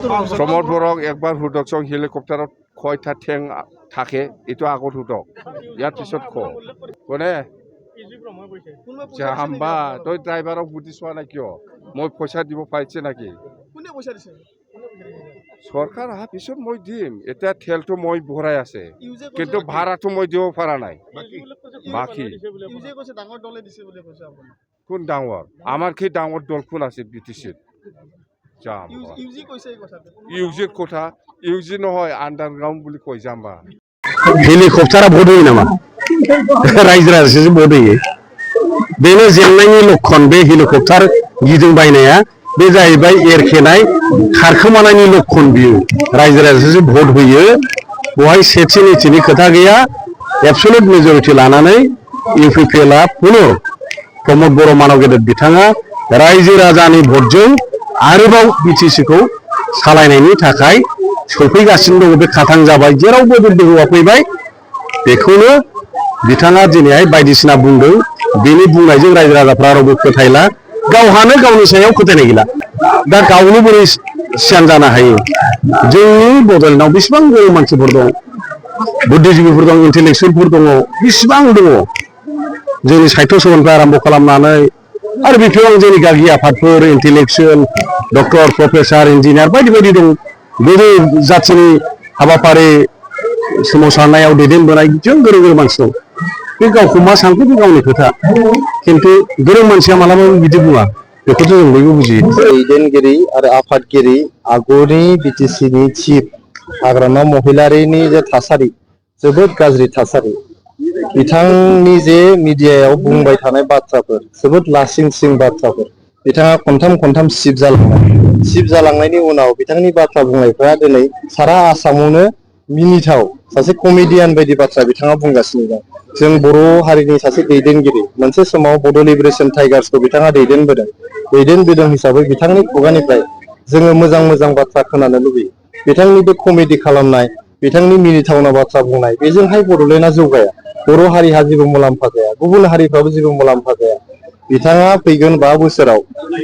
प्रमोद बर'न एकबार हुदकसं हेलिकप्टार खयथा ঠেং থাকে এইটো আগত হুদক ইয়াৰ পিছত কোনে জাম্বা তই ড্ৰাইভাৰক বুদ্ধি চোৱা নাই কিয় মই পইচা দিব পাৰিছে নাকি কোনে পইচা দিছে সরকার আহা পিছত মই দিম এটা তেলটো মই ভৰাই আছে কিন্তু ভাড়াটো মই দিব পৰা নাই বাকি ইউজে কৈছে ডাঙৰ দলে দিছে বুলি কৈছে আপুনি কোন ডাঙৰ আমাৰ কি ডাঙৰ দল কোন আছে বিটিসি ইউজি কৈছে এই কথাটো ইউজি কথা ইউজি নহয় আন্ডারগ্রাউন্ড বুলি কই জাম্বা हेलिकप्टारा भट होयो नामा रायजो राजासो भट होयो बेनो जेंनायनि लक्षण बे हेलिकप्टार गिदिंबायनाया बे जाहैबाय एरखेनाय खारखोमानायनि लक्षण बियो रायजो राजासो भट होयो बहाय सेथि नीतिनि खोथा गैया एबसलुट मेजरिटी लानानै इउपिपिएलआ पुनः प्रमोद बर' मानव गेदेर बिथाङा रायजो राजानि भटजों आरोबाव बिटिसिखौ सालायनायनि थाखाय सफैगासिनो दङ बे खाथां जाबाय जेरावबो दोहौआ फैबाय बेखौनो बिथाङा दिनैहाय बायदिसिना बुंदों बेनि बुंनायजों रायजो राजाफ्रा रावबो फोथायला गावहानो गावनि सायाव फोथायनाय गैला दा गावनो बोरै सियान जानो हायो जोंनि बड'लेण्डआव बेसेबां गोरों मानसिफोर दं बुद्धिजीबीफोर दं इन्टेलेक्सुवेलफोर दङ बेसेबां दङ जोंनि साहित्य सभानिफ्राय आरम्भ खालामनानै आरो बेफोराव जोंनि गागि आफादफोर इन्टेलेक्सुवेल डक्टर प्रफेसर इन्जिनियार बायदि बायदि दं गोदो जाथिनि हाबाफारि सोमावसारनायाव दैदेनबोनाय जों गोरों गोरों मानसि दं बे गावखौ मा सानखो बे गावनि खोथा खिन्थु गोरों मानसिया मालाबाबो बिदि बुङा बेखौथ' जों बयबो बुजियो दैदेनगिरि आरो आफादगिरि आगुनि बिटिसिनि चिफ हाग्रामा महिलारिनि जे थासारि जोबोद गाज्रि थासारि बिथांनि जे मिडियायाव बुंबाय थानाय बाथ्राफोर जोबोद लासिंसिं बाथ्राफोर बिथाङा खनथाम सिफ जालांनायनि उनाव बिथांनि बाथ्रा बुंनायफ्रा दिनै सारा आसामावनो मिनिथाव सासे कमेडियान बायदि बाथ्रा बिथाङा बुंगासिनो दं जों बर' हारिनि सासे दैदेनगिरि मोनसे समाव बड' लिबारेसन टाइगार्सखौ बिथाङा दैदेनबोदों हिसाबै बिथांनि खुगानिफ्राय जोङो मोजां बाथ्रा खोनानो लुबैयो बिथांनि बे कमेडि खालामनाय बिथांनि मिनिथावना बाथ्रा बुंनाय बेजोंहाय बड'लेण्डआ जौगाया बर' हारिहा जेबो मुलाम्फा जाया गुबुन हारिफ्राबो जेबो मुलाम्फा जाया बिथाङा फैगोन 5 बोसोराव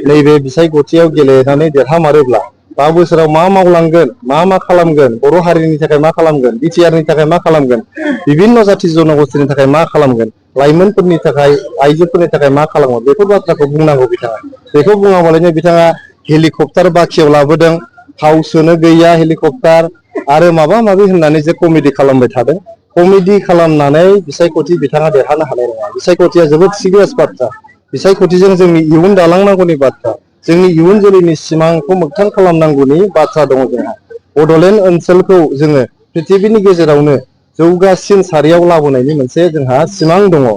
नैबे बिसायख'थियाव गेलेनानै देरहामारोब्ला 5 बोसोराव मा मावलांगोन मा खालामगोन बर' हारिनि थाखाय मा खालामगोन बिटिआरनि थाखाय मा खालामगोन विभिन्न जाति जनगोष्ठीनि थाखाय मा खालामगोन लाइमोनफोरनि थाखाय आइजोफोरनि थाखाय मा खालामगोन बेफोर बाथ्राखौ बुंनांगौ बिथाङा बेखौ बुङाबालानो बिथाङा हेलिकप्टार बाखियाव लाबोदों थाव सोनो गैया हेलिकप्टार आरो माबा माबि होननानै जे कमेडि खालामबाय थादों कमेडि खालामनानै बिसायख'थि बिथाङा देरहानो हानाय नङा बिसायख'थिया जोबोद सिरियास बाथ्रा बिसायख'थिजों जोंनि इयुन दालांनांगौनि बाथ्रा जोंनि इयुन जोलैनि सिमांखौ मोगथां खालामनांगौनि बाथ्रा दङ जोंहा बड'लेण्ड ओनसोलखौ जोङो पृथिबीनि गेजेरावनो जौगासिन सारियाव लाबोनायनि मोनसे जोंहा सिमां दङ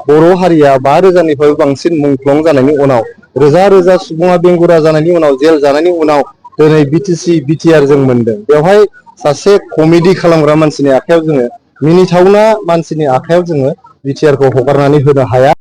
बर' हारिया 5,000निफ्राय बांसिन मुंख्लं जानायनि उनाव रोजा सुबुङा बेंगुरा जानायनि उनाव जेल जानायनि उनाव दिनै बिटिआर जों मोनदों बेवहाय सासे कमेडि खालामग्रा मानसिनि आखायाव जोङो मिनिथावना मानसिनि आखायाव जोङो बिटिआरखौ हगारनानै होनो हाया।